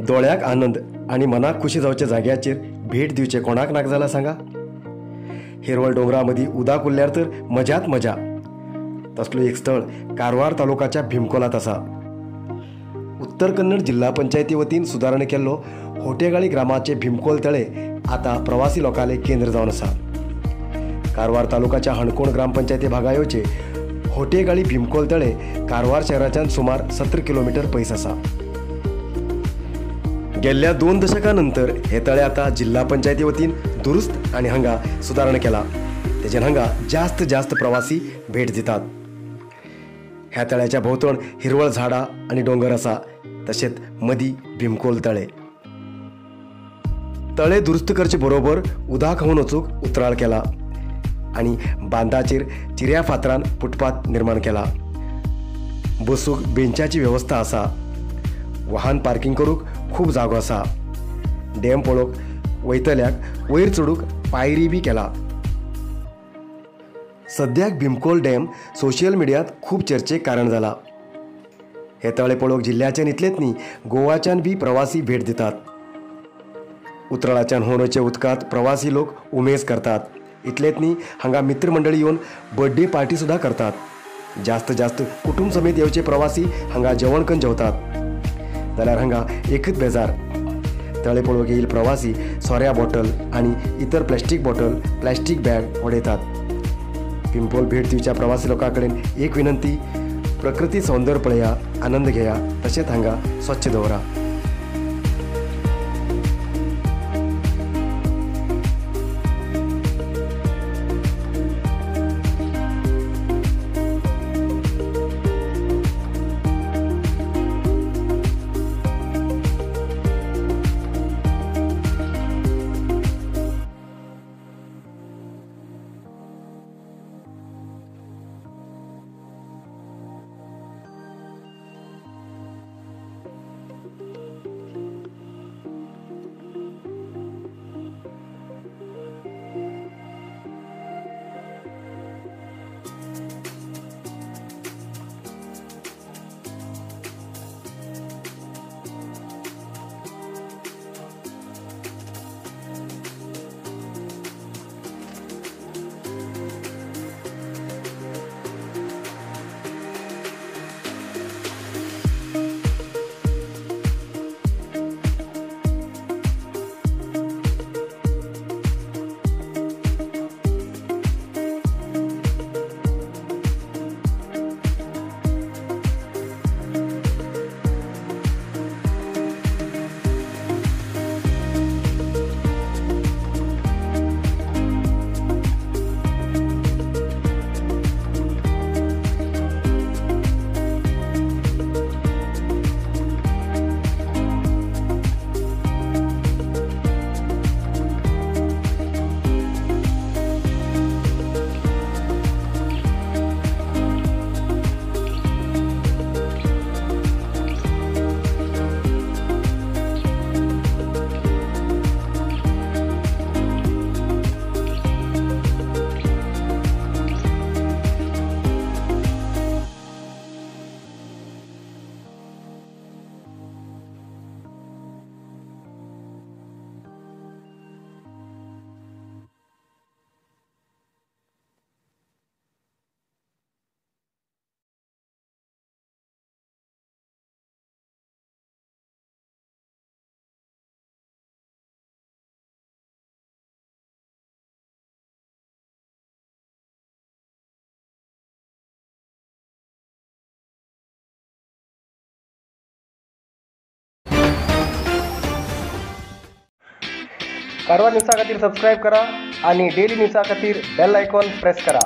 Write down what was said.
दोळ्याक आनंद आनी मनाक खुशी जावच्या जाग्याचेर भेट दिवचे कोणाक नाका जाला सांगा. हिरवळ दोंगरा मदीं उदक उरल्यार तर मजाच मजा. तसलो एक स्थळ कारवार तालुकाच्या भीमकोलांत आसा. उत्तर कन्नड जिल्हा पंचायती वतीन सुदारणा केल्लो होटेगाळी ग्रामाचे भीमकोल तळे आतां प्रवासी लोकांले केंद्र जावन आसा. कारवार तालुकाच्या हणकोण ग्रामपंचायती भागा येवचे होटेगाळी भीमकोल तळे कारवार शहराच्यान सुमार 17 किलोमीटर पयस आसा. गेल्ल्या 2 दशकां नंतर हे तळे आतां जिल्हा पंचायती वतीन दुरुस्त आनी हांगा सुदारणा केला. तेजेन हांगा जास्त जास्त प्रवासी भेट दितात. ह्या तळ्याच्या भोंवतण हिरवळ झाडां आनी दोंगर आसा. तशेंच मदीं भीमकोल तळे. तळे दुरुस्त करचे बरोबर उदक हवन वचूंक उतराळ केला आनी बांदाचेर चिऱ्या फातरान फुटपाथ निर्माण केला. बसूंक बेंचाची वेवस्था आसा. वाहन पार्किंग करूंक खूब जागो आसा. डॅम पळोवंक वयतल्याक वयर चडूंक पायरी बी केला. सद्याक भीमकोल डॅम सोशल मिडियांत खूब चर्चेक कारण जाला. हे तळे पळोवंक जिल्ल्याच्यान इतलेच न्ही गोवाच्यान बी प्रवासी भेट दितात. उतराळाच्यान होवचे उदकांत प्रवासी लोक उमेज करतात. इतलेच न्ही हांगा मित्रमंडळी येवन बर्थडे पार्टी सुद्दां करतात. जास्त जास्त कुटुंब समेत येवचे प्रवासी हांगा जेवण करून जेवतात. जाल्यार हांगा एकच बेजार, तळे पळोवंक येयिल्ले प्रवासी सोऱ्या बॉटल आनी इतर प्लास्टीक बॉटल, प्लास्टीक बॅग उडयतात. भीमकोल भेट दिवच्या प्रवासी लोकां कडेन एक विनंती, प्रकृती सौंदर्य पळया, आनंद घेया, तशेंच हांगा स्वच्छ दवरा. कारवार न्यूजा खातीर सबस्क्रायब करा आणि डेली न्यूजा खातीर बेल आयकॉन प्रेस करा.